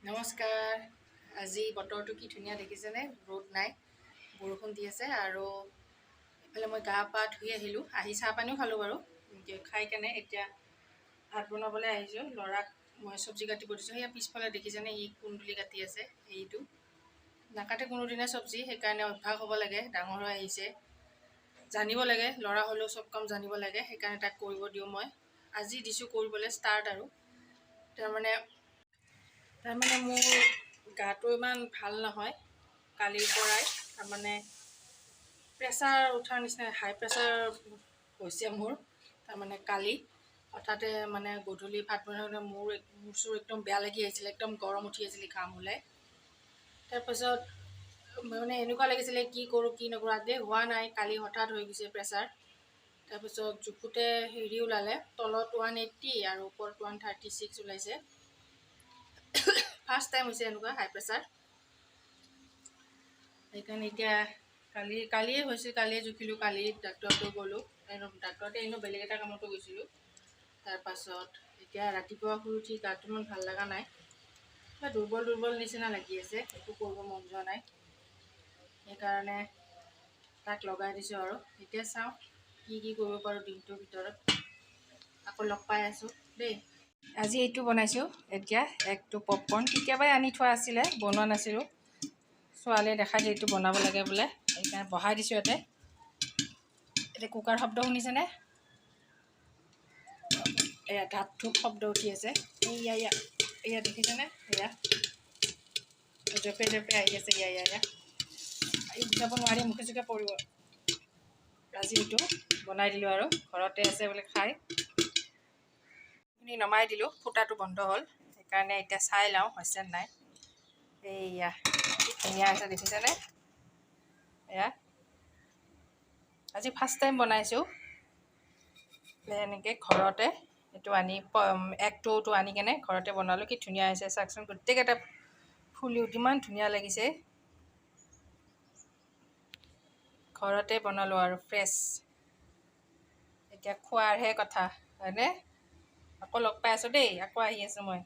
নমস্কাৰ। আজি বতৰটো কি ধুনীয়া দেখিছেনে? ৰ'দ নাই, বৰষুণ দি আছে। আৰু এইফালে মই গা পা ধুই আহিলোঁ, আহি চাহ পানীও খালোঁ বাৰু। খাই কেনে এতিয়া ভাত বনাবলৈ আহিছোঁ। ল'ৰাক মই চব্জি কাটিব দিছোঁ। সেয়া পিছফালে দেখিছেনে, ই কুন্দুলি কাটি আছে। এইটো নাকাটে কোনোদিনে চব্জি, সেইকাৰণে অভ্যাস হ'ব লাগে। ডাঙৰ হৈ আহিছে, জানিব লাগে। ল'ৰা হ'লেও চব কাম জানিব লাগে, সেইকাৰণে তাক কৰিব দিওঁ মই। আজি দিছোঁ কৰিবলৈ ষ্টাৰ্ট। আৰু তাৰমানে মোৰ গাটো ইমান ভাল নহয় কালিৰ পৰাই। তাৰমানে প্ৰেছাৰ উঠাৰ নিচিনা, হাই প্ৰেছাৰ হৈছে মোৰ। তাৰমানে কালি হঠাতে মানে গধূলি ভাত বনাওঁতে মোৰ মূৰ চুৰ একদম বেয়া লাগি আহিছিলে, একদম গৰম উঠি আছিলে, ঘাম ওলাই। তাৰপাছত মানে এনেকুৱা লাগিছিলে কি কৰোঁ কি নকৰোঁ। আজি হোৱা নাই, কালি হঠাৎ হৈ গৈছে প্ৰেছাৰ। তাৰপিছত জোখোতে হেৰি ওলালে, তলত 180 আৰু ওপৰত 136 ওলাইছে। ফাৰ্ষ্ট টাইম হৈছে এনেকুৱা হাই প্ৰেছাৰ। সেইকাৰণে এতিয়া কালিয়ে হৈছিল, কালিয়ে জুখিলোঁ, কালি ডাক্তৰতো গ'লোঁ। ডাক্তৰতে এনেও বেলেগ এটা কামতো গৈছিলোঁ। তাৰপাছত এতিয়া ৰাতিপুৱা শুই উঠি গাটো ইমান ভাল লগা নাই, কিবা দুৰ্বল দুৰ্বল নিচিনা লাগি আছে, একো কৰিব মন যোৱা নাই। সেইকাৰণে তাক লগাই দিছোঁ আৰু এতিয়া চাওঁ কি কি কৰিব পাৰোঁ দিনটোৰ ভিতৰত। আকৌ লগ পাই আছোঁ দেই। আজি এইটো বনাইছোঁ এতিয়া, এগটো পপকৰ্ণ। কেতিয়াবাই আনি থোৱা আছিলে, বনোৱা নাছিলোঁ। ছোৱালীয়ে দেখাই দিয়ে এইটো বনাব লাগে বোলে, সেইকাৰণে বহাই দিছোঁ ইয়াতে। এতিয়া কুকাৰ শব্দ শুনিছেনে? এয়া ঢাপ ধূপ শব্দ উঠি আছে। এয়া এয়া এয়া দেখিছেনে? এয়া জঁপিয়াই জঁপিয়াই আহি আছে। এয়া এয়া এয়া, এই বুজাব নোৱাৰি, মুখে চুখে পৰিব। আজি এইটো বনাই দিলোঁ আৰু ঘৰতে আছে বোলে খাই। এইখিনি নমাই দিলোঁ, ফুটাটো বন্ধ হ'ল, সেইকাৰণে এতিয়া চাই লওঁ হৈছে নাই। এইয়া কি ধুনীয়া হৈছে দেখিছেনে? এয়া আজি ফাৰ্ষ্ট টাইম বনাইছোঁ এনেকৈ ঘৰতে। এইটো আনি এগটোতো আনি কেনে ঘৰতে বনালোঁ। কি ধুনীয়া হৈছে চাওকচোন, গোটেইকেইটা ফুলি ইমান ধুনীয়া লাগিছে। ঘৰতে বনালোঁ আৰু ফ্ৰেছ। এতিয়া খোৱাৰহে কথা, হয়নে? আকৌ লগ পাই আছোঁ দেই, আকৌ আহি আছোঁ মই।